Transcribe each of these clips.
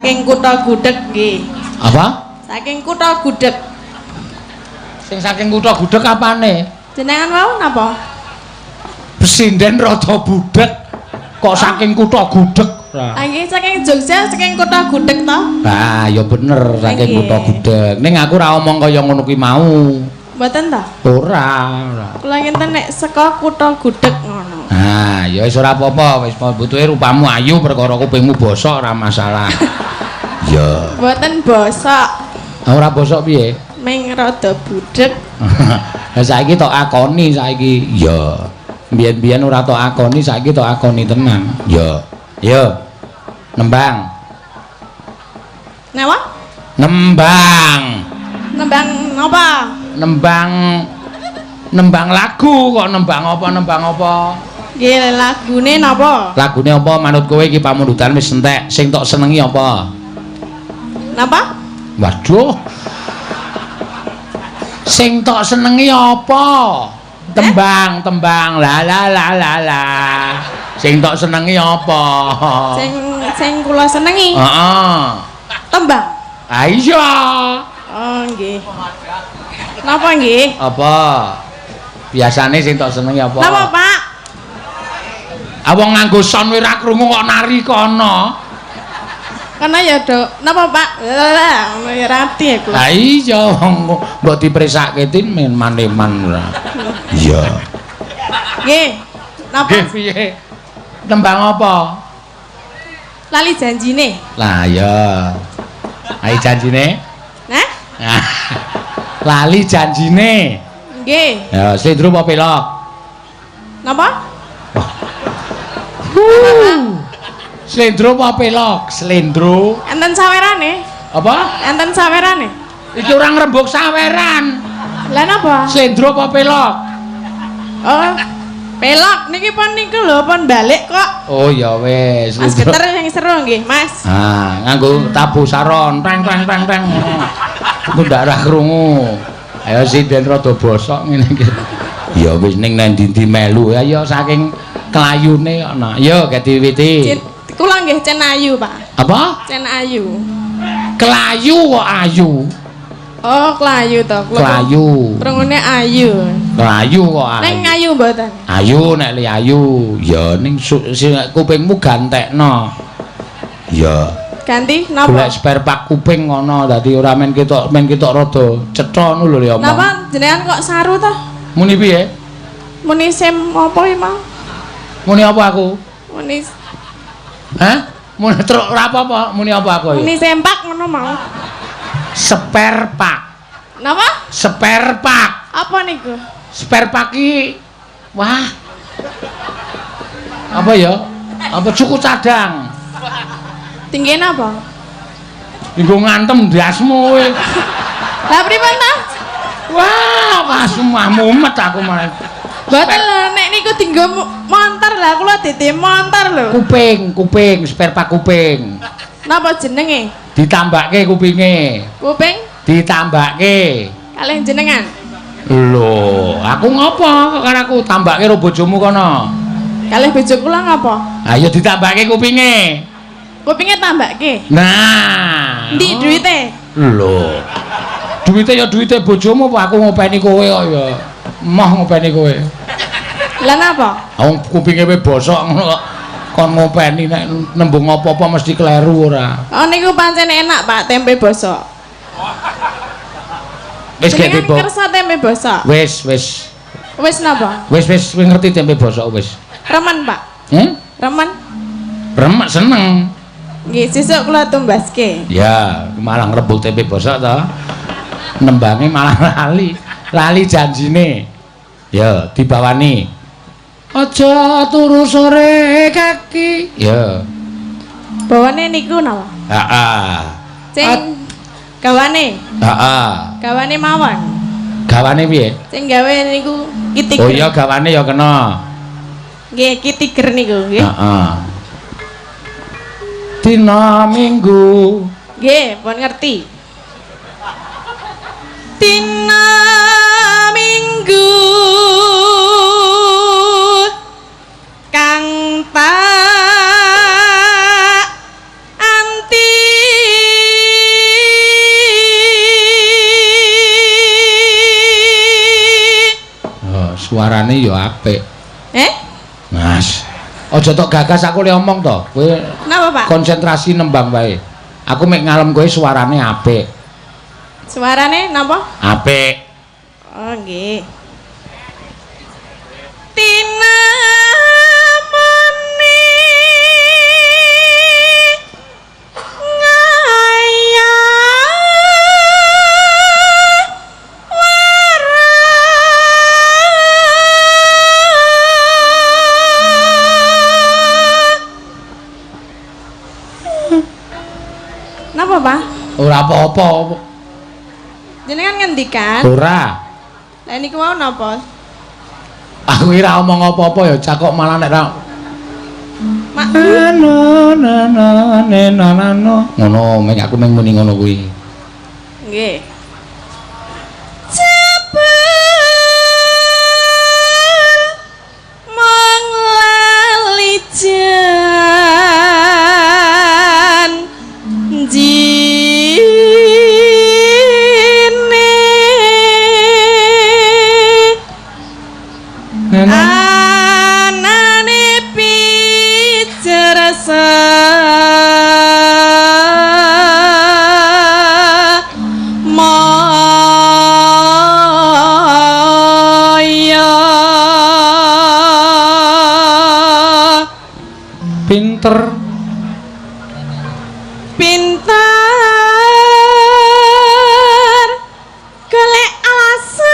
Saking kutha Gudeg nggih. Apa? Saking kutha Gudeg. Sing saking kutha Gudeg apane? Jenengan wau napa? Pesinden rada budheg kok saking kutha Gudeg. Ah nggih saking Jogja, saking kutha Gudeg to? Lah ya bener saking Nggih. kutha Gudeg. Ning aku ora omong kaya ngono kuwi mau. Mboten ta? Ora, ora. Kula ngenten nek saka kutha Gudeg ngono. Ah, ya wis ora apa-apa, wis butuhe rupamu ayu perkara kupingmu bosok ora masalah. Ya. Mboten bosok, Ora bosok piye? ming rada budheg. Lah saiki tok akoni saiki. Ya. Biyen-biyen ora tok akoni, saiki tok akoni tenan. Ya. Yo. Nembang. Napa? Nembang. Nembang napa? Nembang nembang lagu kok nembang apa nembang apa? Nggih lagune napa? Lagune apa manut kowe iki pamundutan wis entek, sing tok senengi apa? Napa? Waduh. Sing tok senengi apa? Tembang, tembang. La la la la la. Sing tok senengi apa? Sing sing kula senengi Heeh. tembang. Ah iya. Oh nggih. Napa nggih? Apa? Biasane sing tok senengi apa? Napa, Pak? Ah wong nganggo sound ora krungu kok nari kono. Karena ya dok, napa Pak? Lah, ngono ya rati aku. Lah iya wong mbok dipresake tin men maneman ora. Iya. Nggih. Napa? Nggih piye? Tembang apa? Lali janjine. Lah iya. Ayo janjine. Nah? Lali janjine. Nggih. Ya, slendro apa pelok? Napa? Slendro apa pelok? Slendro. Enten sawerane? Apa? Enten sawerane? Iki ora ngrembug saweran. Lah napa? Slendro apa pelok? Oh. Pelok niki pon niku lho pon balik kok. Oh ya wis. Mas Geter sing seru nggih, Mas. Ah, nganggo tabuh saron, teng teng teng teng. Ku ndak ora krungu. Ayo sinden rada bosok ngene iki. Ya wis ning nang ndi-ndi melu. Ayo saking kelayune kok nah. Yo geti-witi. Kula nggih Cen Ayu, Pak. Apa? Cen Ayu. Kelayu kok ayu. Oh, kelayu to. Kelayu. Krungune ayu. Kelayu kok ayu. Ning ayu mboten? Ayu nek li ayu. Ya ning kupingmu gantekno. Ya. Ganti napa? Golek spare part kuping ngono dadi ora men ketok rada cetha ngono lho ya omong. Napa jenengan kok saru to? Muni piye? Muni sem apa iki mau? Muni apa aku? Muni. Hah? Muni truk ora apa-apa, muni apa aku? Muni sempak ngono mau. Spare part. Napa? Spare part. Apa niku? Spare part ki wah. Apa ya? Apa cuku cadang? Tinggi napa? Nggo ngantem ndasmu kowe. Lah pripun ta? Wah, kasumah mumet aku malah. Mboten lho nek niku dinggo montor lah kula dadi montor lho. Kuping, kuping, spare part kuping. Napa jenenge? Ditambahke kupinge. Kuping? Ditambahke. Kalih jenengan. Lho, aku ngopo kok karo aku tambahke karo bojomu kono? Kalih bojo kula ngopo? Ayo ditambahke kupinge. Kupinge tambahke. Nah. Endi duwite? Lho. Duwite ya duwite bojomu apa aku ngopeni kowe kok ya. Emoh ngopeni kowe. Lah napa? Wong kupinge wis bosok ngono kok kon ngopeni nek nembung apa-apa mesti kleru ora. Oh niku pancen enak Pak tempe bosok. Wis gek tiba. Kersa tempe bosok. Wis, wis. Wis napa? Wis wis ngerti tempe bosok wis. Remen Pak. Remen? Remen seneng. Nggih, sesuk kula tumbaske. Ya, malah ngrebut tempe bosok to. Nembange malah lali. Lali janjine. Ya, dibawani. Aja turu sore kaki. Ya. Bawane niku napa? Heeh. Sing gawane. Heeh. Gawane mawon. Gawane piye? Sing gawe niku Ki Tiger. Oh iya gawane ya kena. Nggih, Ki Tiger niku nggih. Heeh. Dina Minggu. Nggih, pun ngerti. Dina Minggu kang tak anti Suarane ya apik. Eh? Mas. Aja tok gagas aku le omong to. Kowe napa, Pak? Konsentrasi nembang wae. Aku mek ngalem kowe suarane apik. Suarane napa? Apik. Oh, nggih. Tinamone ngaya wara. Napa, Pak? Ora apa-apa. Jenengan ngendikan? Ora. Lah niku wau napa? Aku ora omong apa-apa ya cak kok malah nek ra ngono mek aku mung muni ngono kuwi. Nggih. Jebul mung lali janjine anane pijer maya. Pinter pinter golek alasan.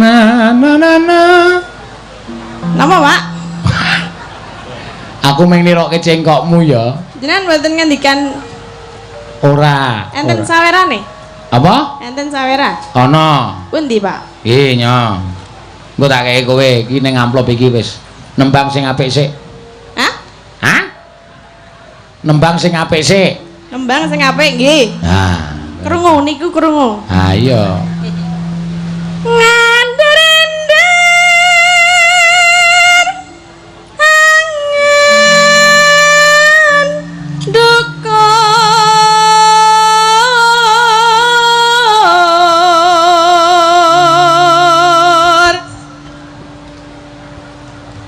Na na na na. Napa, Pak? Aku mung nirokke cengkokmu ya. Jenengan mboten ngendikan? Ora. Enten sawerane? Apa? Enten saweran? Ana. Pundi, Pak? Nggih, nyo. Engko tak kei kowe iki ning amplop iki wis. Nembang sing apik sik. Hah? Hah? Nembang sing apik sik. Nembang sing apik nggih. Nah, krungu niku krungu. Ha iya. Ngandher-andher angen duka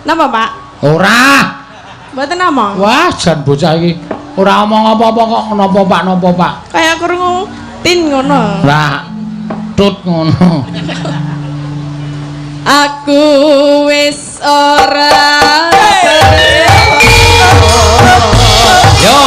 Napa, Pak? Ora. Mboten omong. Wah, jan bocah iki ora omong apa-apa kok napa Pak, napa Pak. Kaya krungu tin ngono. Lah, tut ngono. Aku wis ora. Yo.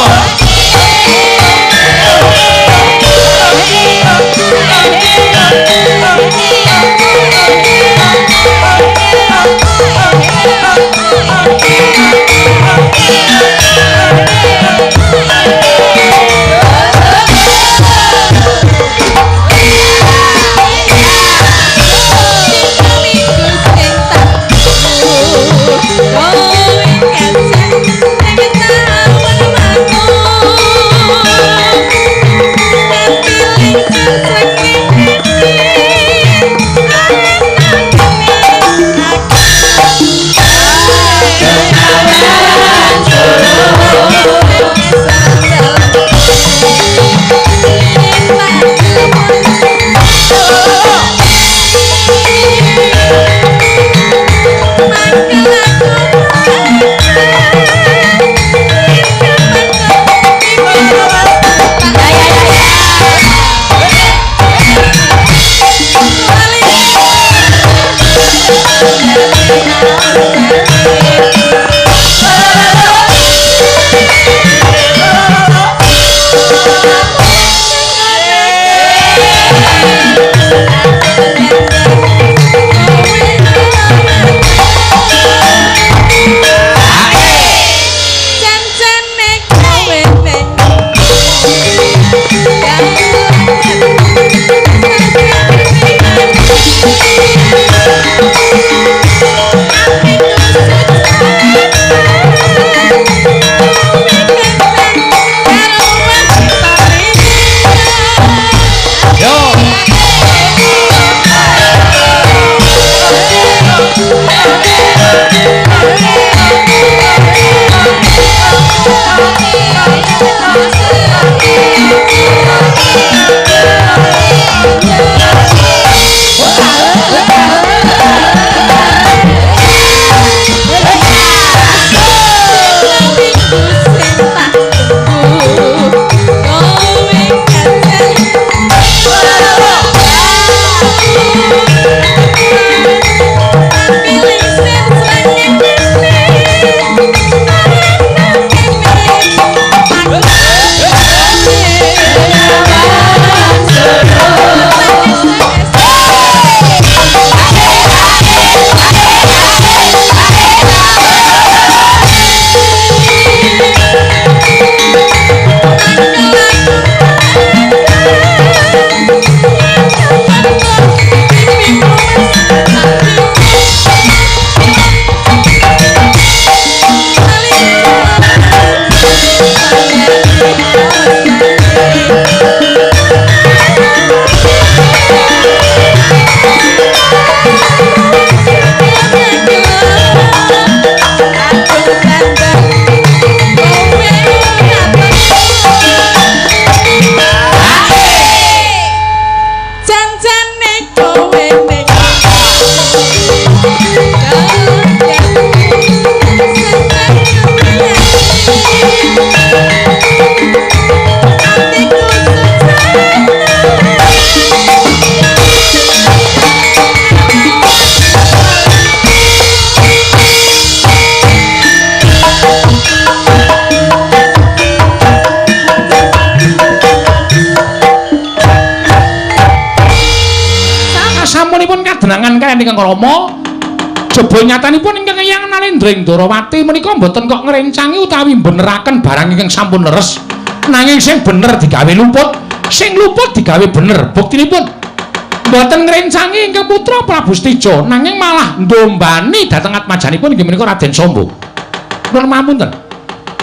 Oh. Sasampunipun kadenangan kaliyan ingkang Rama, jebul nyatanipun ingkang Eyang Nalendra ing Ndorowati menika mboten kok ngrencangi utawi beneraken barang ingkang sampun leres, nanging sing bener digawe luput, sing luput digawe bener. Buktinipun mboten ngrencangi ingkang putra Prabu Setija, nanging malah ndombani dhateng atmajanipun inggih menika Raden Samba. Nuwun pamunten,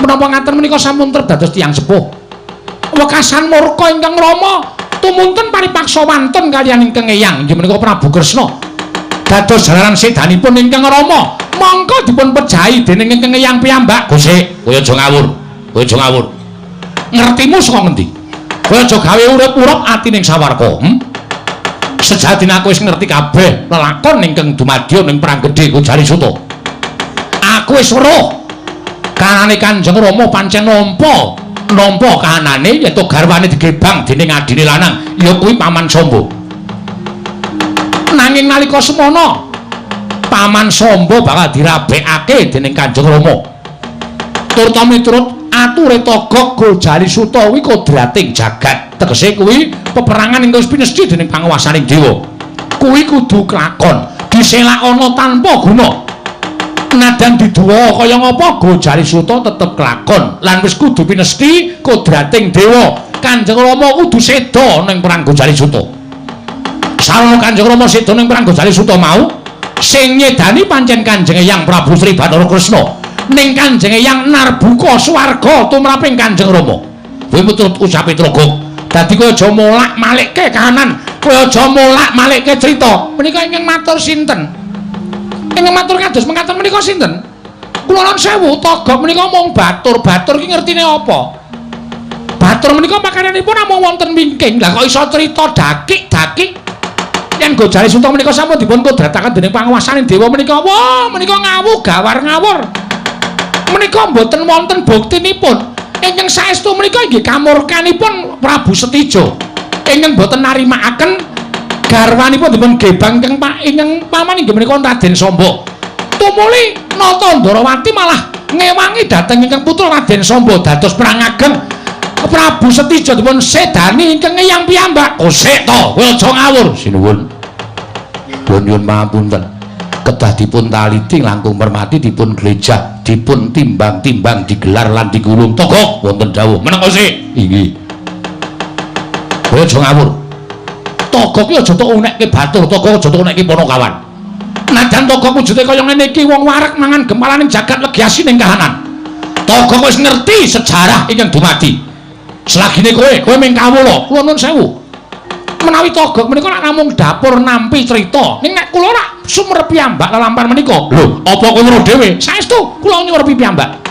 menapa ngaten menika sampun trep dados tiyang sepuh. Wekasan murka ingkang Rama tumunten paripaksa wantun kaliyan ingkang Eyang inggih menika Prabu Kresna. Dados jalaran sedanipun ingkang Rama mongko dipun pejahi dening ingkang Eyang piyambak. Gusik, kowe aja ngawur. Kowe aja ngawur. Ngertimu saka ngendi? Kowe aja gawe urip-urip atine sawarga. Sejatine aku wis ngerti kabeh lelakon ingkang dumadya ning perang gedhe Gojali Suta. Aku wis weruh kanane Kanjeng Rama pancen nampa kahanane yen to garwane digebang dening adine lanang ya kuwi Paman Samba. Nanging nalika semono Paman Samba bakal dirabekake dening Kanjeng Rama. Turta miturut ature Togog Gojali Suta kuwi kodrating jagat. Tegese kuwi peperangan ingkang wis pinesthi dening panguwasaning dewa. Kuwi kudu klakon, diselakana tanpa guna. Nadan diduwa kaya ngapa Gojali Suta tetep klakon lan wis kudu pinesthi kodrating dewa. Kanjeng Rama kudu seda ning perang Gojali Suta. Sarana Kanjeng Rama seda ning perang Gojali Suta mau sing nyedani pancen Kanjeng Eyang Prabu Sri Bathara Kresna. Ning Kanjeng Eyang narbuka swarga tumraping Kanjeng Rama. Kuwi miturut ucape Trogog. Dadi kowe aja molak-malikke kahanan, kowe aja molak-malikke crita. Menika ingkang matur sinten? Ingkang matur kados mekaten menika sinten? Kula nuwun sewu, Togog menika mung batur-batur iki ngertine apa? Batur menika pakaryanipun namung wonten wingking. Lah kok iso crita dakik-dakik? Yen Gojali Suta menika sampun dipun kodrataken dening panguwasaning dewa menika, wah menika ngawuh gawar ngawur. Menika mboten wonten buktinipun. Ingkang saestu menika inggih kamurkanipun Prabu Setija. Ingkang mboten narimakaken garwanipun dipun gebang ingkang ingkang paman inggih menika Raden Samba. Tumuli Nata Ndorowati malah ngewangi dhateng ingkang putra Raden Samba dados perang ageng. Prabu Setija dipun sedani ingkang Eyang piyambak. Kosek to, kowe aja ngawur. Sinuwun. Pun nyuwun pangapunten. Kedah dipun taliti langkung permati dipun glejah, dipun timbang-timbang digelar lan digulung. Togog wonten dawuh. Meneng kosek. Inggih. Kowe aja ngawur. Togog ki aja tok unekke batur, togog aja tok unekke Ponokawan. Najan togog wujude kaya ngene iki wong wareg mangan gempalaning jagat legi asining kahanan. Togog wis ngerti sejarah ingkang dumadi. Selagine kowe ming kawula, kula nuwun sewu. Menawi Togog menika rak namung dapur nampi crita. Ning nek kula rak sumerep piyambak lelampahan menika. Lho, apa kowe weruh dhewe? Saestu kula nyumerepi piyambak.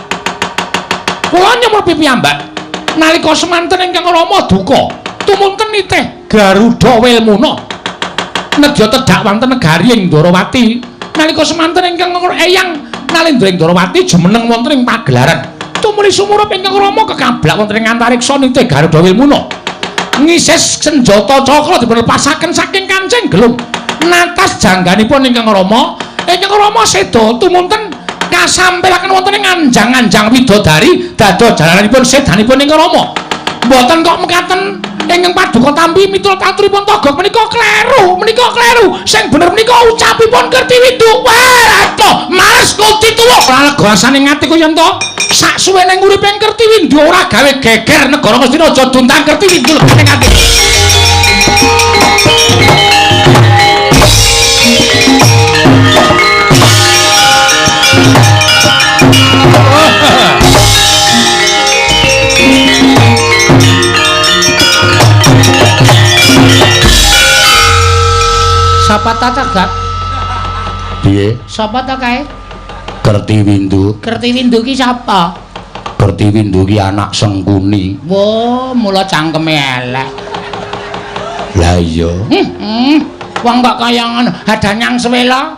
Kula nyumerepi piyambak nalika semanten ingkang Rama duka. Tumunten nitih Garuda Welmuna nedya tedhak wonten negari ing Ndorowati. Nalika semanten ingkang Eyang Nalendra ing Ndorowati jumeneng wonten ing pagelaran. Tumuli sumurup ingkang Rama kekablak wonten ing antariksa nitih Garuda Welmuna. Ngises senjata cakra dipun lepasaken saking kancing gelung. Natas jangganipun ingkang Rama, ingkang Rama seda tumunten kasampilaken wonten ing anjang-anjang widodari dados jalaranipun sedanipun ingkang Rama. Mboten kok mekaten ingkang paduka tampi miturut aturipun Togog menika kleru, menika kleru. Sing bener menika ucapipun Kertiwindu. Wah, to, males kuti tuwa. Ora lega rasane atiku yen to sak suwene uripe Kertiwindu ora gawe geger negara Ngastina aja duntang Kertiwindu legane ati. Sapa ta Togog? Piye? Sapa ta kae? Kertiwindu. Kertiwindu ki sapa? Kertiwindu ki anak Sengkuni. Wo, mula cangkeme elek. Lah iya. Wong kok kaya ngono, Danyang Sewela.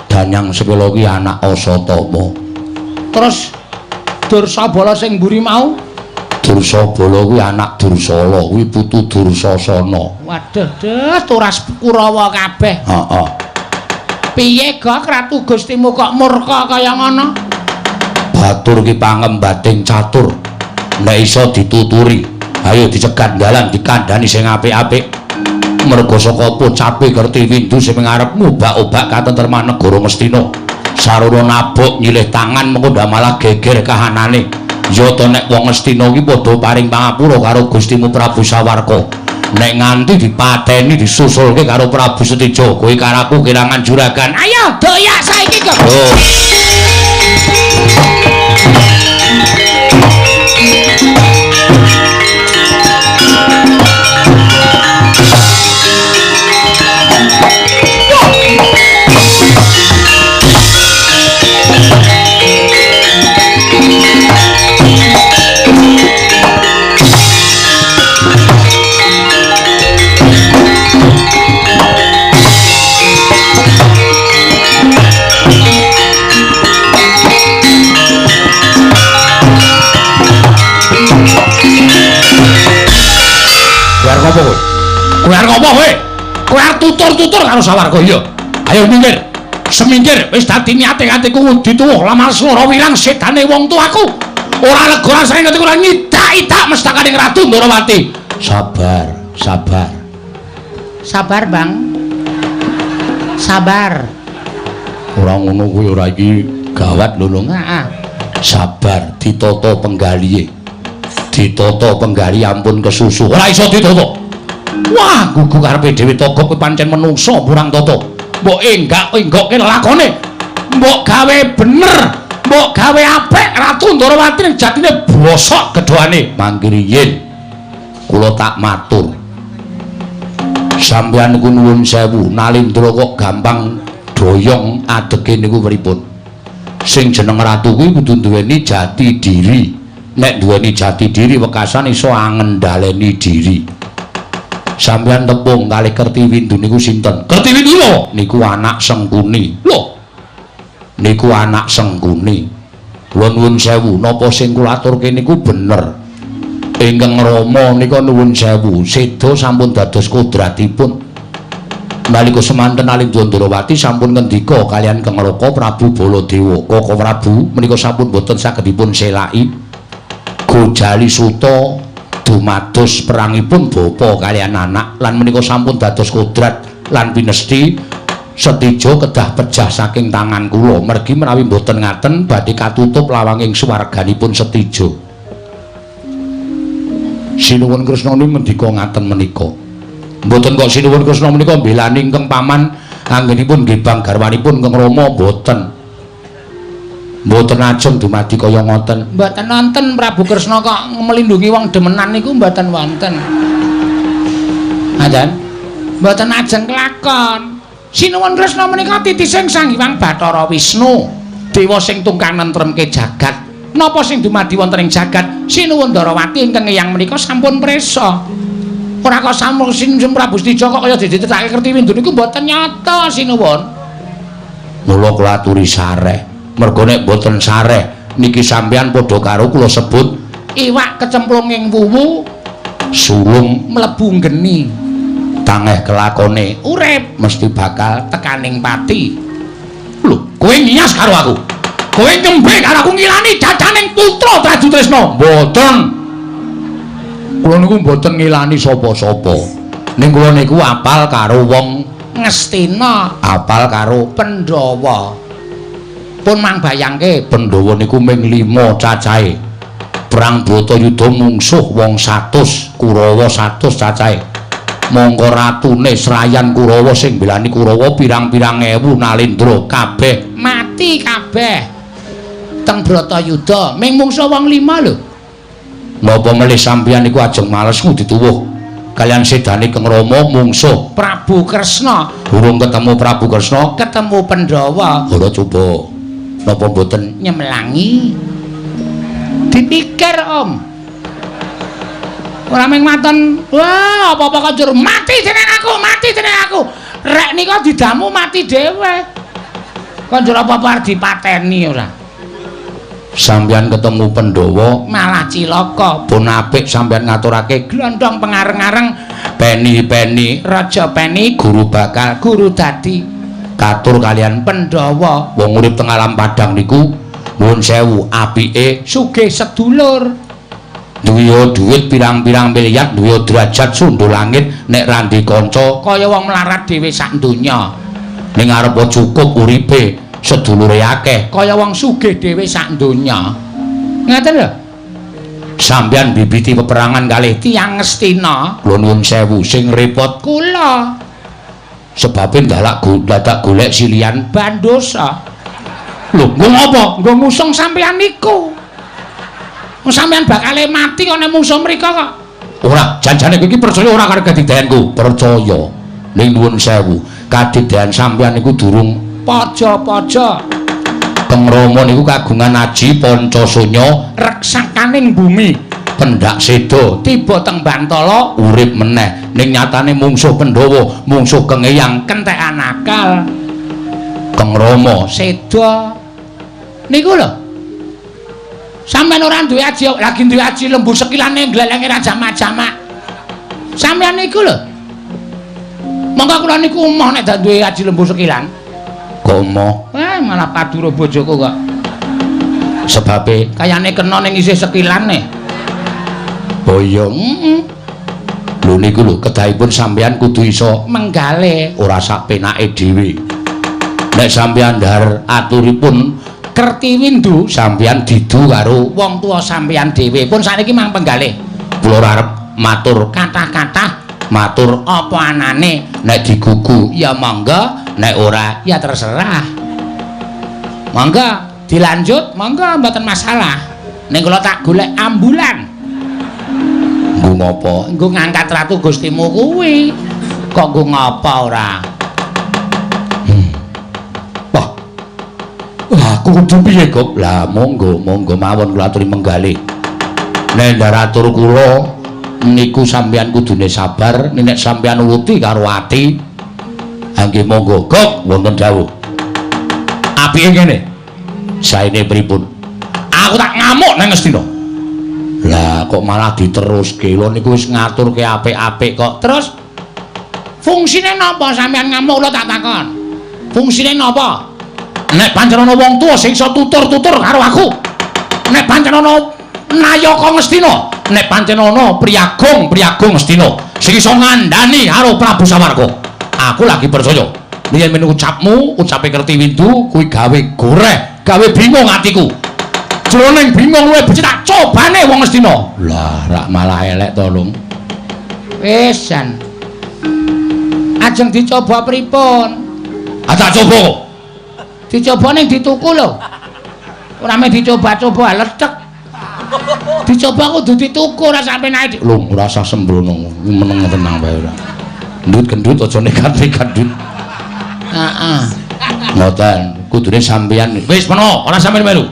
Danyang Sewela ki anak Asatama. Terus Dursabala sing mburi mau? Dursabala kuwi anak Dursala, kuwi putu Dursasana. Waduh, duh, turas Kurawa kabeh. Heeh. Piye gok Ratu Gustimu kok murka kaya ngono? Batur ki pangembating catur. Nek iso dituturi, ayo dicegat dalan dikandhani sing apik-apik. Merga saka pocape Kertiwindu sing ngarep ngobak-obak katentreman negara Ngastina. Sarana nabok nyilih tangan mengko ndak malah geger kahanane. Ya to nek wong Ngastina ki padha paring pangapura karo Gustimu Prabu Sawarka. Nek nganti dipateni disusulke karo Prabu Setija, kowe karo aku kelangan juragan. Ayo doyak saiki kok. Oh. Kowe arep ngopo kowe? Kowe arep tutur-tutur karo Sawarga iya. Ayo minggir. Semingkir wis dadi niate atiku dituwuh lamar swara wirang sedane wong tuaku. Ora lega rasane atiku ora nyidak-idak mestakane Ratu Ndorowati. Sabar, sabar. Sabar, Bang. Sabar. Ora ngono kuwi ora iki gawat lho, Lung. Heeh. Sabar ditata penggalihe. Ditata penggali ampun kesusu. Ora iso ditata. Wah, gugu karepe dhewe togok kuwi pancen menungsa kurang tata. Mbok enggak-enggokke lakone. Mbok gawe bener, mbok gawe apik Ratu Ndorowati ning jatine bosok gedhoane. Mangkiri yen kula tak matur. Sampeyan niku nuwun sewu, Nalindra kok gampang doyong adege niku pripun? Sing jeneng ratu kuwi kudu duweni jati diri. Nek duweni jati diri wekasan iso angendhaleni diri. Sampeyan tepung kalih Kertiwindu niku sinten? Kertiwindu lho, niku anak Sengkuni. Lho. Niku anak Sengkuni. Kula nuwun sewu, napa sing kula aturke niku bener? Ingkang Rama nika nuwun sewu, seda sampun dados kodratipun. Nalika semanten Nalindra Ndorowati sampun ngendika kaliyan Kang Raka Prabu Baladewa. Kaka Prabu menika sampun boten saged dipun selaki. Gojali Suta dumados perangipun bapa kaliyan anak lan menika sampun dados kodrat lan pinesti Setija kedah pejah saking tangan kula mergi menawi mboten ngaten badhe katutup lawanging swarganipun Setija. Sinuwun Kresna niku ngendika ngaten menika. Mboten kok Sinuwun Kresna menika mbelani ingkang paman anggenipun nggih bang garwanipun Kang Rama mboten. Mboten ajeng dumadi kaya ngoten. Mboten wonten Prabu Kresna kok melindungi wong demenan niku mboten wonten. Ngaten? Mboten ajeng kelakon. Sinuwun Kresna menika titising Sang Hyang Bathara Wisnu, dewa sing tungkang nentremke jagat. Napa sing dumadi wonten ing jagat? Sinuwun Ndarawati ingkang eyang menika sampun prisa. Ora kok sampun Sinuwun Prabu Setija kok kaya ditetake Kertiwindu niku mboten nyata sinuwun. Mula kula aturi sareh. Mergo nek mboten sareh niki sampeyan padha karo kula sebut iwak kecemplung ing wuwu sulung mlebu geni tangeh kelakone urip mesti bakal tekaning pati. Lho, kowe ngiyas karo aku. Kowe nyembe karo aku ngilani jajaning putra Trajutresna. Mboten. Kula niku mboten ngilani sapa-sapa. Ning kula niku apal karo wong Ngastina, apal karo Pandhawa. Pun mang bayangke Pandhawa niku ming 5 cacahe. Perang Bratayuda mungsuh wong 100, Kurawa 100 cacahe. Mongko ratune Srayan Kurawa sing mbelani Kurawa pirang-pirang ewu Nalindra kabeh mati kabeh. Teng Bratayuda ming mungsuh wong 5 lho. Napa melih sampeyan niku ajeng males dituwuh kaliyan sedane Kang Rama mungsuh Prabu Kresna. Durung ketemu Prabu Kresna, ketemu Pandhawa. Ora coba. Napa mboten nyemelangi? Dipikir, Om. Ora mung maton, wah apa-apa kok njur mati jeneng aku, mati jeneng aku. Rek nika didamu mati dhewe. Kok njur apa-apa arep dipateni ora. Sampeyan ketemu Pandhawa malah cilaka. Pun apik sampeyan ngaturake glondong pengareng-areng peni-peni raja peni guru bakal guru dadi katur kalian Pandhawa. Wong urip teng alam padang niku nuwun sewu apike sugih sedulur, duwe dhuwit pirang-pirang miliar, duwe derajat sundul langit, nek ra ndek kanca kaya wong melarat dhewe sak donya. Ning arep cukup uripe sedulure akeh kaya wong sugih dhewe sak donya. Ngaten lho. Sampeyan bibiti peperangan kalih tiyang Ngastina. Kula nuwun sewu sing repot kula. Sebabe dadak golek silian bandosa. Lho, nggo ngapa? Nggo ngusung sampeyan niku. Wong sampeyan bakale mati kok nek mungsuh mriko kok. Ora, janjane kowe iki percaya ora karo kadidayanku? Percaya. Ning nuwun sewu, kadidayan sampeyan niku durung paja-paja. Keng Rama niku kagungan aji Pancasunya reksakaning bumi, pendak seda tiba teng Bantala urip meneh. Ning nyatane mungsuh Pandhawa, mungsuh Keng Eyang kentekan akal. Keng Rama seda niku lho. Sampeyan ora duwe aji, lagi duwe aji lembu sekilane glelenge ra jamak-jamak. Sampeyan niku lho. Monggo kula niku emoh nek duwe aji lembu sekilan. Kok emoh? Malah padura bojoku kok. Sebabe kayane kena ning isih sekilane. Boyong. Heeh. Lho niku lho kedahipun sampeyan kudu iso menggale ora sak penake dhewe. Nek sampeyan ndhar aturipun Kertiwindu sampeyan didu karo wong tuwa sampeyan dhewe. Pun sakniki mang penggalih. Kula ora arep matur kathah-kathah, matur apa anane. Nek digugu ya monggo, nek ora ya terserah. Monggo dilanjut, monggo mboten masalah. Ning kula tak golek ambulan. Nggo ngapa? Nggo ngangkat ratu Gustimu kuwi. Kok nggo ngapa ora? Wah. Wah, aku kudu piye, Gop? Lah monggo, monggo mawon kula aturi menggalih. Nek ndaratur kula niku sampeyan kudune sabar, nek sampeyan nuruti karo ati. Ha nggih monggo, Gop, wonten dawuh. Apike ngene. Saene pripun? Aku tak ngamuk nang Ngastina. Lah kok malah diteruske? Lho niku wis ngaturke apik-apik kok. Terus fungsine napa sampeyan ngamuk kula tak takon? Fungsine napa? Nek pancen ana wong tuwa sing iso tutur-tutur karo aku. Nek pancen ana nayaka Ngastina, nek pancen ana priyagung-priyagung Ngastina sing iso ngandani karo Prabu Sawarga. Aku lagi percaya. Yen men ucapmu, ucape Kertiwindu kuwi gawe goreh, gawe bingung atiku. Jroning bingung luwih becik tak cobane wong Ngastina. Lah, rak malah elek to, Lung. Wis jan. Ajeng dicoba pripun? Ah tak coba kok. Dicoba ning dituku lho. Ora mung dicoba-coba lecek. Dicoba kudu dituku ora sampe naik. Lung, ora usah sembrono, meneng tenang wae ora. Ndut gendut aja nekat-nekat ndut. Heeh. Ngoten, kudune sampeyan wis meno, ora sampeyan melu.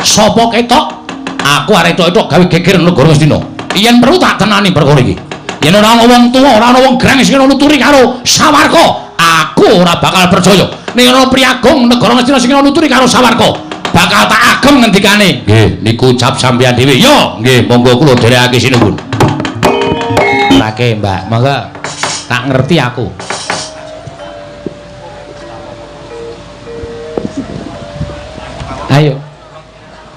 Sapa ketok? Aku arep etok-etok gawe geger negara Ngastina. Yen perlu tak tenani perkara iki. Yen ora ana wong tuwa, ora ana wong gerang sing nuturi karo Sawarga, aku ora bakal percaya. Nek ana priyagung negara Ngastina sing nuturi karo Sawarga, bakal tak agem ngendikane. Nggih, niku ucap sampeyan dhewe. Yo, nggih, monggo kula dherekake sinuwun. Lake, Mbak, monggo. Tak ngerti aku. Ayo.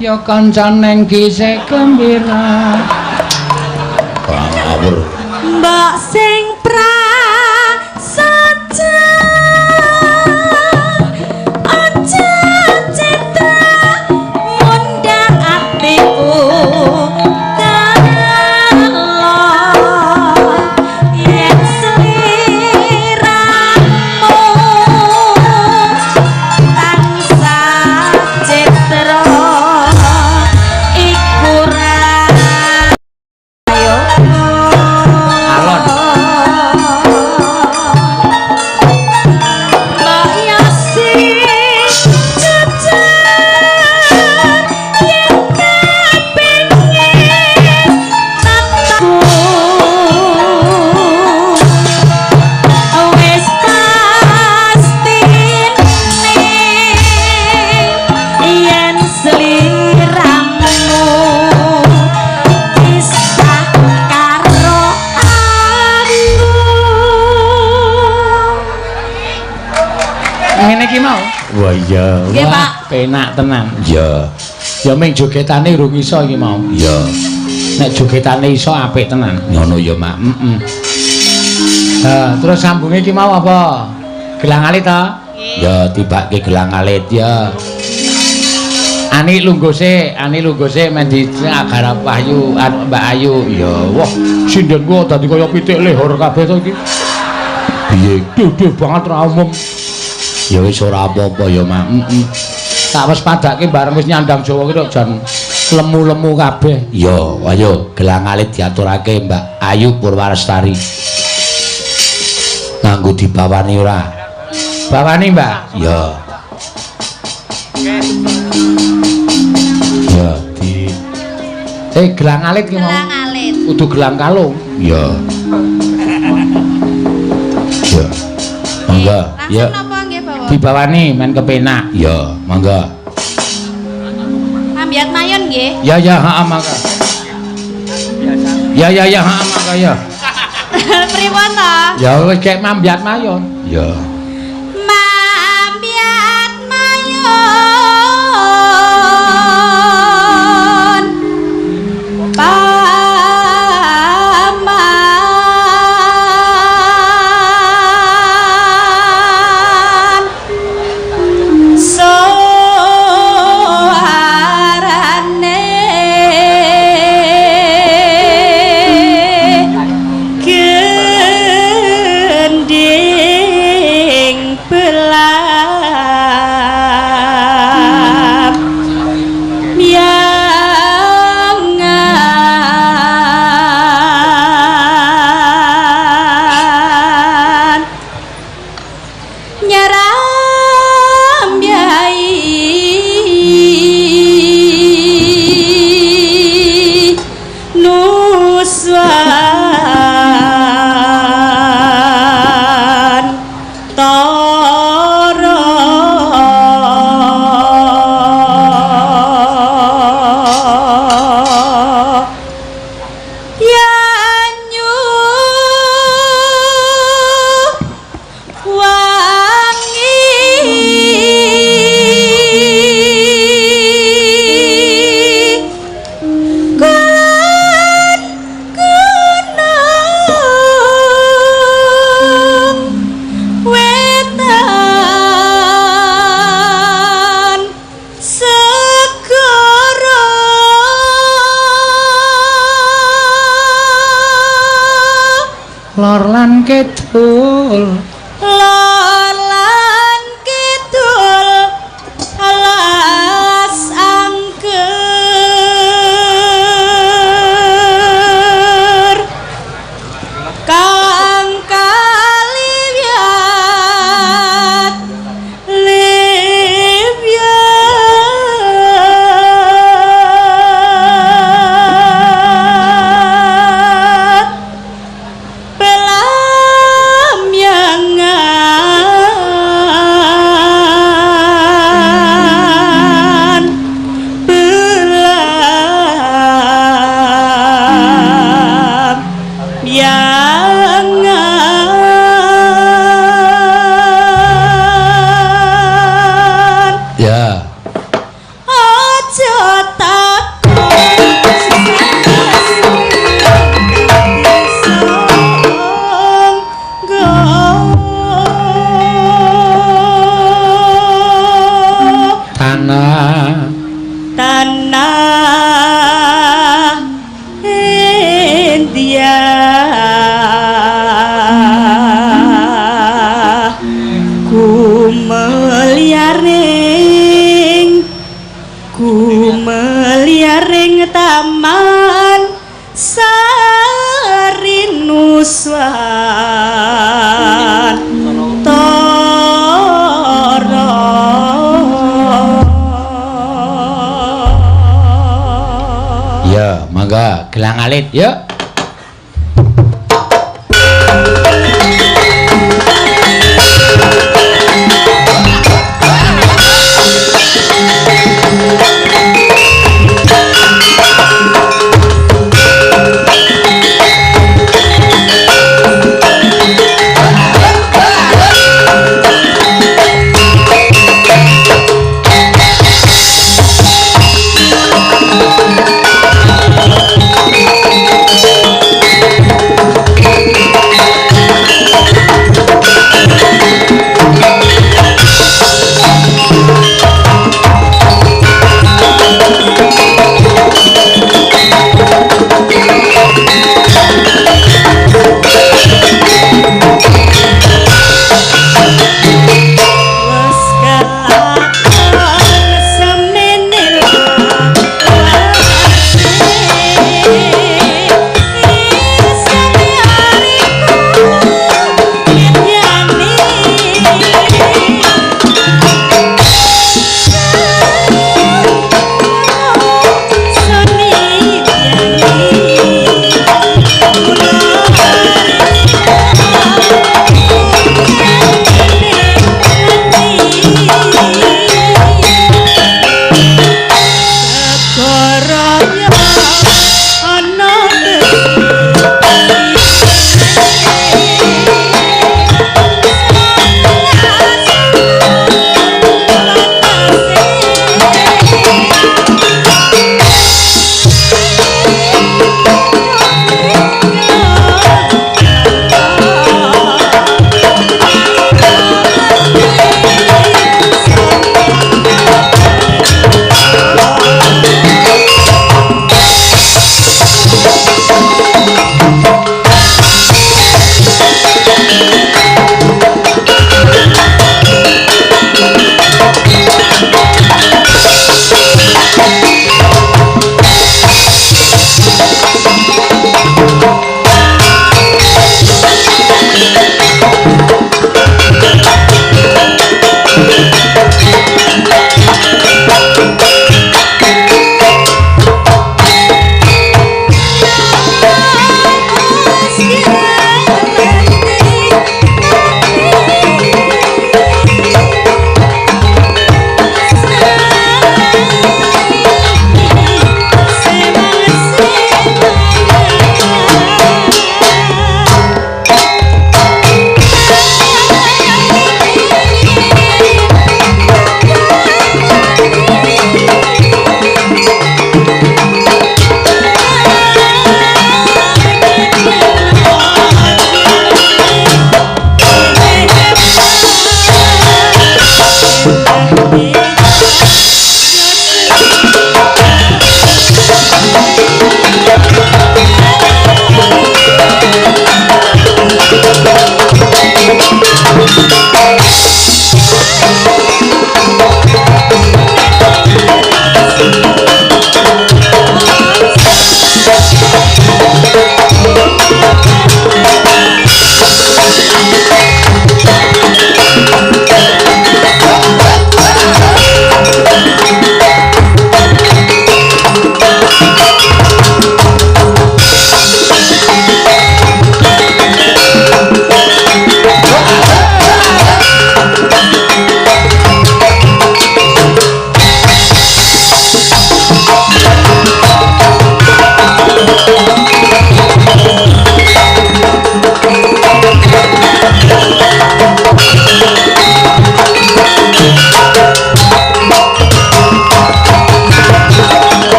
Ya kanca neng kisih gembira. Ngawur. Mbok sing prasaja aja citra mundhak atiku telo yen sliramu tansah citra iku ra Alon. Wah iya. Nggih, Pak. Penak tenan. Iya. Ya ming jogetane urung iso iki mau. Iya. Nek jogetane iso apik tenan. Ngono ya, Mak. Heeh. Terus sambunge iki mau apa? Gelang alit ta? Ya tibake gelang alit ya. Ani lungguh sik, ani lungguh sik men digarap Wahyu Mbak Ayu. Ya, wah, sinden ku dadi kaya pitik lehor kabeh to iki. Piye? Duduh banget ra umum. Ya wis ora apa-apa ya, Mak. Heeh. Tak wis padake bareng wis nyandang Jawa ki tok jan lemu-lemu kabeh. Ya, ayo gelang alit diaturake Mbak Ayu Purwalestari. Nganggo dibawani ora? Bawani, Mbak. Ya. Ya, di gelang alit ki mau. Gelang alit. Kudu gelang kalung. Ya. Ya. Monggo. Ya. Langsung napa nggih, Bapak? Dibawani men kepenak. Ya, monggo. Ambyat mayon nggih. Ya ya, heeh mangga. Ya ya ya, heeh mangga ya. Pripun to? Ya wis kek mambyat mayon. Ya. Mambyat mayon. Paman suarane gending belap miangan nyeram yai nuswan tara. Yanyu wangi kulon gunung wetan segara Lor lan kidul. Lor lan kidul alas angker kang kaliwat liwat pelam yangan pelam yangan. Ya. Aja takon sangga Tanah tanah India kumeliaring kumeliaring taman sarinuswan tara. Ya, mangga gelang alit ya.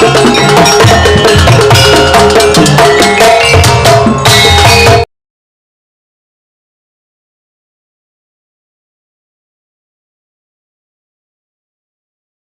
Thank you.